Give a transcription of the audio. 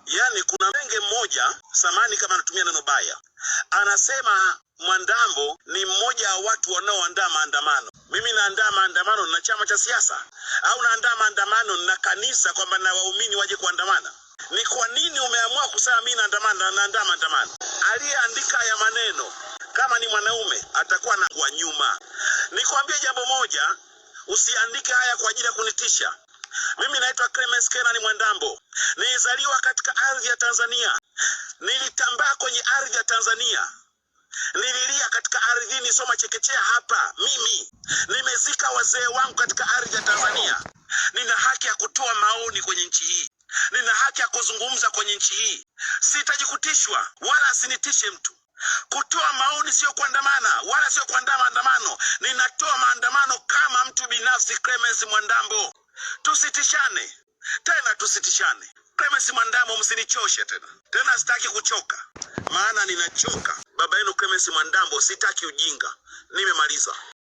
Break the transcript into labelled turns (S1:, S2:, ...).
S1: Yaani kuna menge mmoja samani, kama anatumia neno baya, anasema Mwandambo ni mmoja wa watu wanaoandaa maandamano. Mimi naandaa maandamano na chama cha siasa au naandaa maandamano na kanisa kwamba na waumini waje kuandamana? Ni kwa nini umeamua kusema mimi naandamana, naandaa maandamano? Aliyeandika haya maneno kama ni mwanaume atakuwa na kwa nyuma. Nikwambie jambo moja, usiandike haya kwa ajili ya kunitisha. Mimi naitwa Clemence Kenani Mwandambo, nilizaliwa katika ardhi ya Tanzania, nilitambaa kwenye ardhi ya Tanzania, nililia katika ardhi, nisoma chekechea hapa. Mimi nimezika wazee wangu katika ardhi ya Tanzania. Nina haki ya kutoa maoni kwenye nchi hii, nina haki ya kuzungumza kwenye nchi hii. Sihitaji kutishwa wala asinitishe mtu. Kutoa maoni sio kuandamana, wala sio kuandaa maandamano. Ninatoa maandamano kama mtu binafsi, Clemence Mwandambo. Tusitishane tena, tusitishane. Clemence Mwandambo, msinichoshe tena tena, sitaki kuchoka, maana ninachoka. Baba yenu Clemence Mwandambo, sitaki ujinga. Nimemaliza.